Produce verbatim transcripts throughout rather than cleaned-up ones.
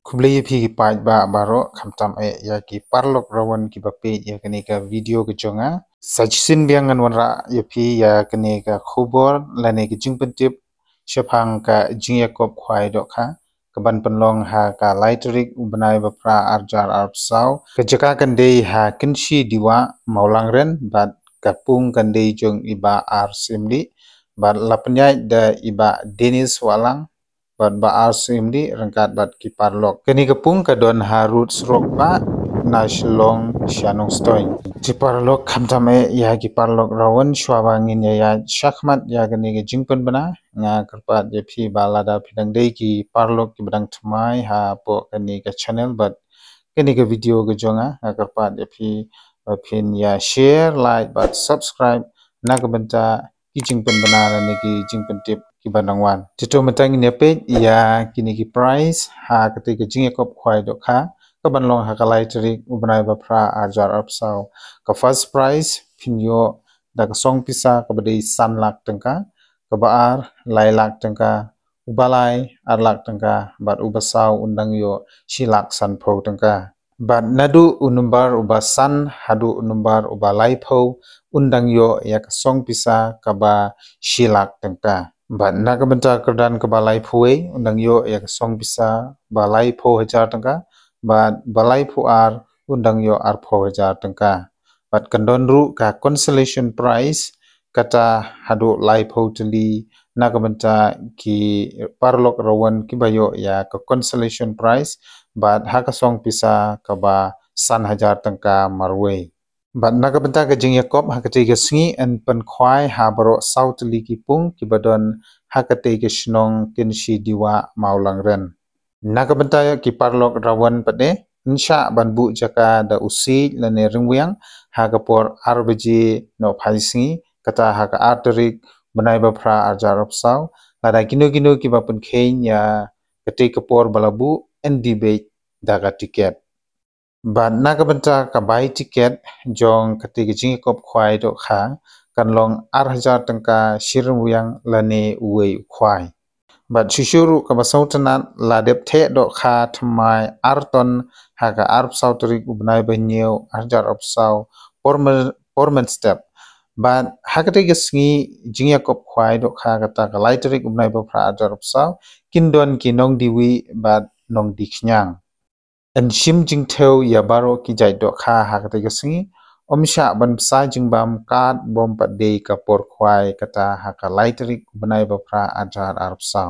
Khublei ïa phi ki paidbah baroh, khamtam eh ïa ki paralok rawan kiba peit ïa kane ka video ka jong nga. Sa shisien biang ngan wanrah ïa phi ïa kane ka khubor lane ka jingpyntip shaphang ka jingïakop khwai dohkha kaban pynlong ha ka lai tarik u bnai ba phra arhajar arphew saw. Ka jaka kan dei ha Kynshi Diwa, Mawlangren, bad ka pung kan dei jong i Bah R Syiemlieh bad la pynïaid da i Bah Dennis Wahlang bad Bah R Syiemlieh ryngkat bad ki paralok. Kane ka pung ka don ha rud surok bah na Shillong sha Nongstoiñ. Ki paralok, khamtam eh ïa ki paralok rawan, shuwa ba ngin ïa ïaid shakhmat ïa kane ka jingpynbna, nga kyrpad ïa phi ba lada phi dang dei ki paralok kiba dang thymmai hapoh kane ka channel bad kane ka video ka jong nga, nga kyrpad ïa phi ba phin ïa share, like bad subscribe na ka bynta ki jingpynbna lane ki jingpyntip kiba nang wan. Te to mynta ngin ïa peit ïa kine ki prize ha katei ka jingïakop khwai dohkha kaban long ha ka lai tarik u bnai ba phra arhajar arphew saw. Ka first prize phin ïoh da ka song pisa kaba dei san lak tyngka, kaba ar lai lak tyngka, uba lai ar lak tyngka bad uba saw un dang ïoh shi lak sanphew tyngka. Bad naduh u nombar uba san haduh u nombar uba laiphew un dang ïoh ïa ka song pisa kaba shi lak tyngka. Bad na ka bynta kyrdan kaba laiphew wei un dang ïoh ïa ka song pisa ba laiphew hajar tyngka, bad ba laiphew ar un dang ïoh arphew hajar tyngka. Bad kan don ruh ka consolation prize kata haduh laiphew tylli na ka bynta ki paralok rawan kiba ïoh ïa ka consolation prize bad ha ka song pisa kaba san hajar tyngka marwei. Bad na ka bynta ka jingïakop ha katei ka sngi yn pynkhwai ha baroh saw tylli ki pung kiba don ha katei ka shnong Kynshi Diwa, Mawlangren. Na ka bynta ïa ki paralok rawan pat de, yn shah ban buh jaka da u siej lane ryngwiang ha ka por ar baje nohphai sngi, kata ha ka ar tarik bnai ba phra arhajar arphew saw. Lada kino kino kiba pynkheiñ ïa katei ka por ba la buh, yn die beit da ka tiket. Bad na ka bynta ka bai tiket jong katei ka jingïakop khwai dohkha kan long ar hajar tyngka shi ryngwiang lane uwei u khwai. Bad shuh shuh ruh kaba sngewtynnat, la dep theh dohkha thymmai ar ton ha ka arphew saw tarik u bnai ba hynñiew arhajar arphew saw por myn, por mynstep. Bad ha katei ka sngi jingïakop khwai dohkha kata ka lai tarik u bnai ba phra arhajar arphew saw kin don ki nongdie wieh bad nongdie khñiang. Yn shim jingthew ïa baroh ki jait dohkha ha katei ka sngi, ym shah ban bsa jingbam kat bym pat dei ka por khwai kata ha ka lai tarik u bnai ba phra arhajar arphew saw.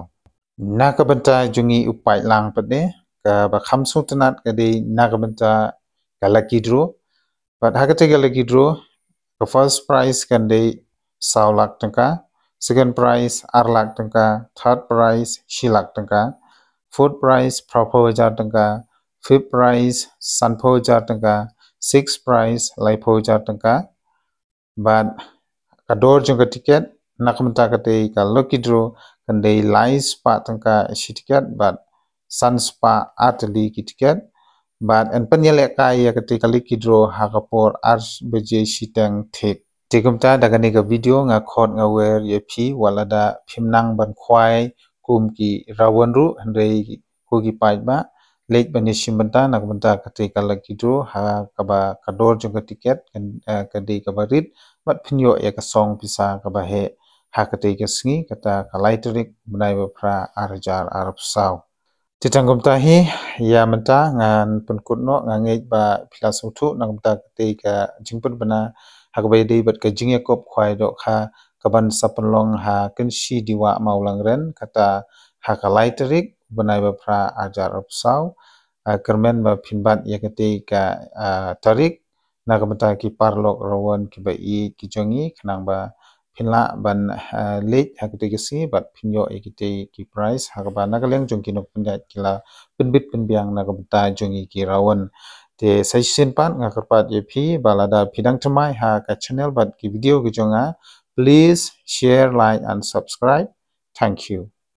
Na ka bynta jong ngi u paidlang pat de, kaba kham sngewtynnat ka dei na ka bynta ka lucky draw. Bad ha katei ka lucky draw, ka first prize kan dei saw lak tyngka, second prize ar lak tyngka, third prize shi lak tyngka, fourth prize phraphew hajar tyngka, fifth prize sanphew hajar tyngka, sixth prize laiphew hajar tyngka. Bad ka dor jong ka tiket na ka bynta katei ka lucky draw kan dei lai spah tyngka shi tiket bad san spah ar tylli ki tiket. Bad yn pynïalehkai ïa katei ka lucky draw ha ka por ar baje shiteng thik. Te kumta da kane ka video nga khot nga wer ïa phi, wat lada phim nang ban khwai kum ki rawan ruh, hynrei ko ki paidbah, leit ban ïashim bynta na ka bynta katei ka lucky draw ha kaba ka dor jong ka tiket kan, eh, ka dei kaba rit bad phin ïoh ïa ka song pisa kaba heh ha katei ka sngi, kata ka lai tarik bnai ba phra arhajar arphew saw. Te tang kumta hi, ïa mynta ngan pynkut noh, nga ngeit ba phi la sngewthuh na ka bynta katei ka jingpynbna ha kaba ïadei bad ka jingïakop khwai dohkha kaban sa pynlong ha Kynshi Diwa, Mawlangren, kata ha ka lai tarik bnai ba phra arhajar arphew saw. Ah, kyrmen ba phin bat ïa katei ka, ah, tarik na ka bynta ki paralok rawan kiba ïeit ki jong ngi, khnang ba phin lah ban, ah, leit ha katei ka sngi bad phin ïoh ïa kitei ki prize ha kaba na ka liang jong ki nongpynïaid ki la pynbit pynbiang na ka bynta jong ngi ki rawan. Te sa shisien pat nga kyrpad ïa phi ba lada phi dang thymmai ha ka channel bad ki video ki jong nga, please share, like and subscribe. Thank you.